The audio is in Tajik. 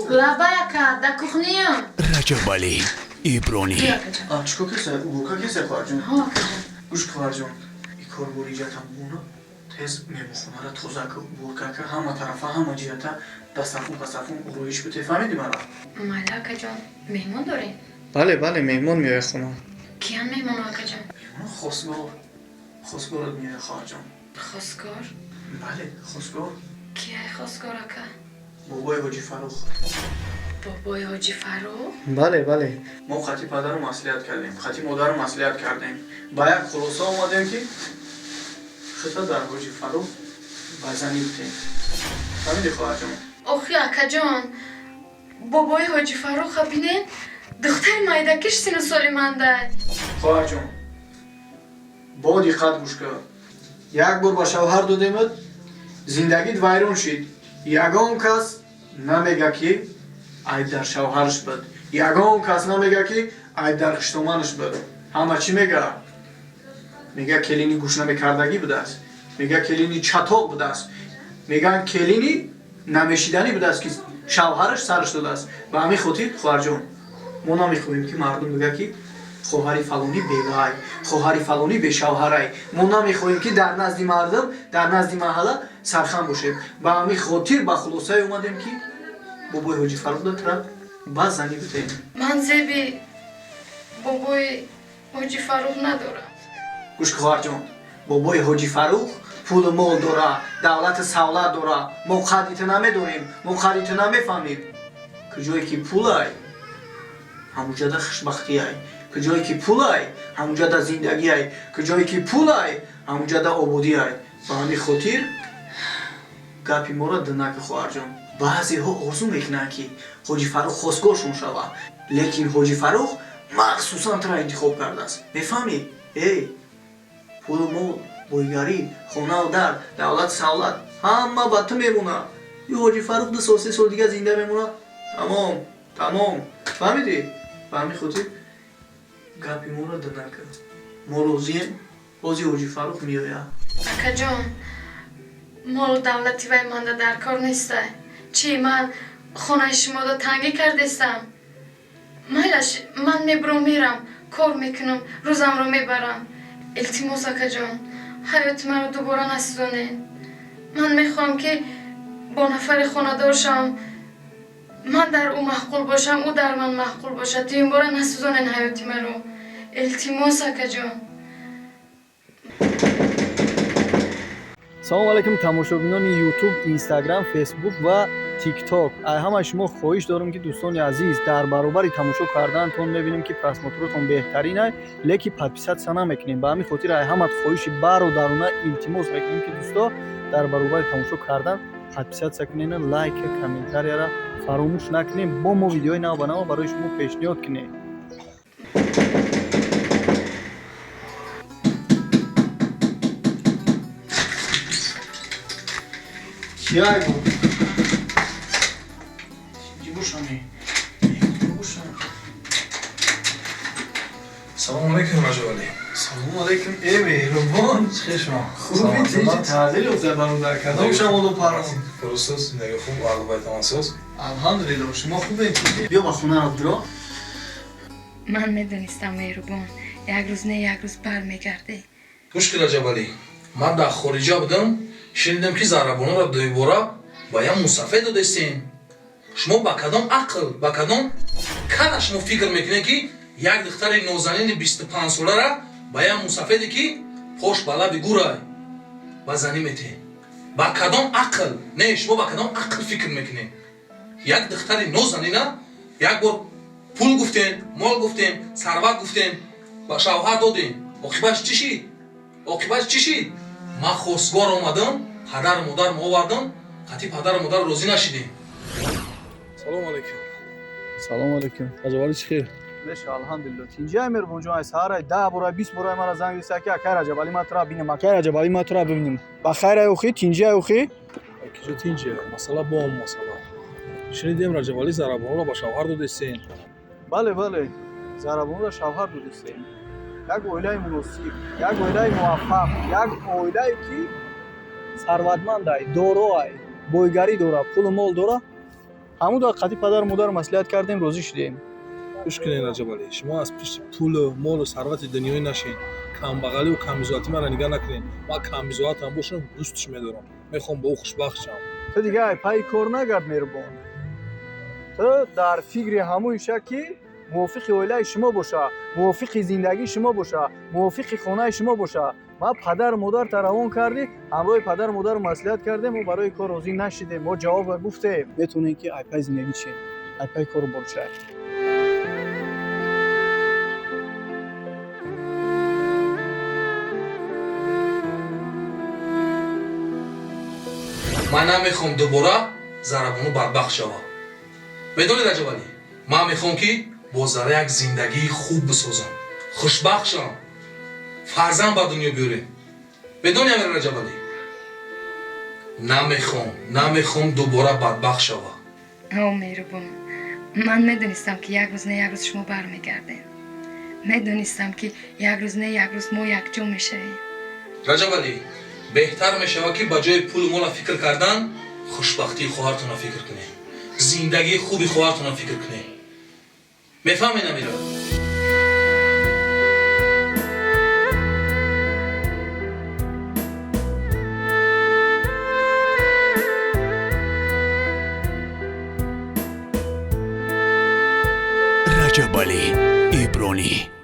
Лабай ака, да кухниям. Раҷабалӣ Ибронӣ. Чикор кеса? Уборка кеса, хоҳарҷон? Ҳо, акаҷон. Гӯш, хоҳарҷон, и кор бориҷатам буна, тез мемохонара тоза ка, уборка ка, ҳама тарафа, ҳама ҷиҳата дастархун, пастархун ороиш бите, фаҳмиди мара? Майли, акаҷон, меҳмон дорем? Бале, бале, меҳмон меояд хона. Киян меҳмоно, акаҷон? Меҳмон хосгор. Хосгорат меояд, хоҳарҷон. Хосгор? Бале, хосгор. Кияй хосгор, ака? Бобои Ҳоҷи Фаррух. Бобои Ҳоҷи Фаррух? Бале, бале. Мо хати падару маслиҳат кардем, хати модару маслиҳат кардем. Ба як хулоса омадем, ки хита дар Ҳоҷи Фаррух ба занӣ бутем. Фаҳмиди, хоҳарҷон? Охи, акаҷон, бобои Ҳоҷи Фарруха бинен, духтари майдакиш сину соли мандай. Хоҳарҷон, бо диққат гӯш кар. Як бор ба шавҳар додемад, зиндагит вайрон шид. Ягон кас намега, ки айб дар шавҳараш буд. Ягон кас намега, ки айб дар хуштоманаш буд. Ҳама чӣ мега? Мега, келини гӯшнамекардагӣ будааст. Мега, келини чатоқ будааст. Мегӯянд, келини намешиданӣ будааст, ки шавҳараш сараш додааст. Ба ҳамин хотир, хоҳарҷон, мо намехоҳем, ки мардум бигӯяд, ки хоҳари фалонӣ бевай, хоҳари фалонӣ бешавҳарай. Мо намехоҳем, ки дар назди мардум, дар назди маҳалла сархам бошем. Ба ҳамин хотир ба хулосае омадем, ки бобои Ҳоҷи Фаррух тра ба занӣ бутем. Ман зеби бобои Ҳоҷи Фаррух надорам. Гӯш, хоҳарҷон, бобои Ҳоҷи Фаррух пулу мол дора, давлату савлат дора. Мо қадри ту намедонем, мо қадри ту намефаҳмем. Куҷое ки пулай, ҳамуҷада хушбахтиай. Куҷое ки пулай, ҳамуҷада зиндагиай. Куҷое ки пулай, ҳамуҷада ободиай. Ба ҳамин хотир гапи моро динакӣ, хоҳарҷон. Баъзеҳо орзу мекунанд, ки Ҳоҷи Фаррух хосгоршон шавад, лекин Ҳоҷи Фаррух махсусан тура интихоб кардааст, мефаҳмӣ? Эй, пулу мол, бойгарӣ, хонаву дар, давлату савлат ҳама ба ту мемонад. Ю Ҳоҷи Фаррух 2 сол, 3 сол дига зинда мемонад, тамом, тамом, фаҳмидӣ? Ба ҳамин хотир гапи моро динакӣ. Мо розием, бози Ҳоҷи Фаррух меояд. Акаҷон, молу давлати вай манда дар кор нестай. Чӣ, ман хонаи шумода тангӣ кардестам? Майлаш, ман мебуром, мерам, кор мекунам, рӯзамро мебарам. Илтимос, акаҷон, ҳаёти маро дубора насӯзонед. Ман мехоҳам, ки бо нафаре хонадор шавам, ман дар ӯ маъқул бошам, ӯ дар ман маъқул бошад. Дуюмбора насӯзонед ҳаёти маро, илтимос, акаҷон. Салому алайкум, тамошобинони Ютуб, Инстаграм, Фейсбук ва Тикток. Ай ҳамаи шумо хоҳиш дорам, ки, дӯстони азиз, дар баробари тамошо карданатон мебинем, ки просмотротон беҳтаринай, лекин подписаться намекунем. Ба ҳамин хотир ай ҳамат хоҳиши бародарона илтимос мекунем, ки, дӯсто, дар баробари тамошо кардан подписаться кунен, лайк, комментарияра фаромӯш накунем, бо мо видеои нав ба нав барои шумо пешниҳод кунем. Кияй буд? Бошами? Бошам. Салому алейкум, Раҷабалӣ. Салому алейкум, э, меҳрубон. Чӣ шумо? Хуби, тинҷи, таъдил ёфта, бародар, кадом шамолу парон? Дурустсоз, зиндагӣ хуб, аҳлу байтамонсоз. Алҳамдулилло, шумо хубед? Биё, ба хонаро биро. Ман медонистам, меҳрубон, як рӯз не, як рӯз бармегардӣ. Гӯш ки, Раҷабалӣ, ман дар хориҷа будам, шунидам, ки Заррабонуро дуюбора ба як мусафед додестем. Шумо ба кадом ақл, ба кадом кала шумо фикр мекунед, ки як духтари нозанини 25-солара ба як мусафеде, ки пош ба лаби гурай, ба занӣ метиҳед? Ба кадом ақл? Не, шумо ба кадом ақл фикр мекунед? Як духтари нозанина як бор пул гуфтем, мол гуфтем, сарват гуфтем, ба шавҳар додем. Оқибатш чӣ шид? Оқибатш чӣ шид? Ман хостгор омадам, падару модарам овардам, қатъи падару модар розӣ нашидем. Салому алейкум. Салому алейкум. Раҷабалӣ, чӣ хел? Беша, алҳамдулилло, тинҷай, меҳрубонҷон. Ай саҳарай 10 бора, 20 борай мара занг зиста, ки акай Раҷабалӣ, ман тура бинам, акай Раҷабалӣ, ман тура бибинем. Ба хайрай, охи, тинҷай, охи? Киҷо тинҷе? Масъала бо он масъала. Шунидем, Раҷабалӣ, Заррабонуро ба шавҳар додестем. Бале, бале, Заррабонуро шавҳар додистем. Як оилаи муносиб, як оилаи муваффақ, як оилае, ки сарватмандай, дороай. Бойгарӣ дора, пулу мол дора. Ҳамун да қати падару модар маслиҳат кардем, розӣ шудем. Гӯш кунед, Раҷабалӣ, шумо аз пишти пулу молу сарвати дунёӣ нашед. Камбағалию камбизоатӣ маро нигаҳ накунед. Ман камбизоатам бошам, дӯстш медорам, мехоҳам бо ӯ хушбахт шавам. Ту дига ай пайи кор нагард, меҳрубон. Ту дар фикри ҳамун ша, ки мувофиқи оилаи шумо боша, мувофиқи зиндагии шумо боша, мувофиқи хонаи шумо боша. Ма падару модарта равон кардӣ, ҳамроҳи падару модар маслиҳат кардем, мо барои кор розӣ нашидем, мо ҷавоб гуфтем. Метавонем, ки ай пай зиндагӣ чи, ай пай кору бор чай. Ман намехоҳам дубора Зарабону бадбахт шава. Медонӣ, Раҷабалӣ, ман мехоҳам, ки бо Зара як зиндагии хуб бисозам, хушбахт шавам, фарзанд ба дунё биёрем. Медонӣ, амир Раҷабалӣ, намехоҳам дубора бадбахт шава. О, меҳрубон, ман медонистам, ки як рӯз не як рӯз шумо бармегардем. Медонистам, ки як рӯз не як рӯз мо якҷо мешавем. Раҷабалӣ, беҳтар мешавад, ки ба ҷои пулу мола фикр кардан, хушбахтии хоҳартонро фикр кунед, зиндагии хуби хоҳартонро фикр кунед. Мефаҳмед, амира? Раҷабалӣ Ибронӣ.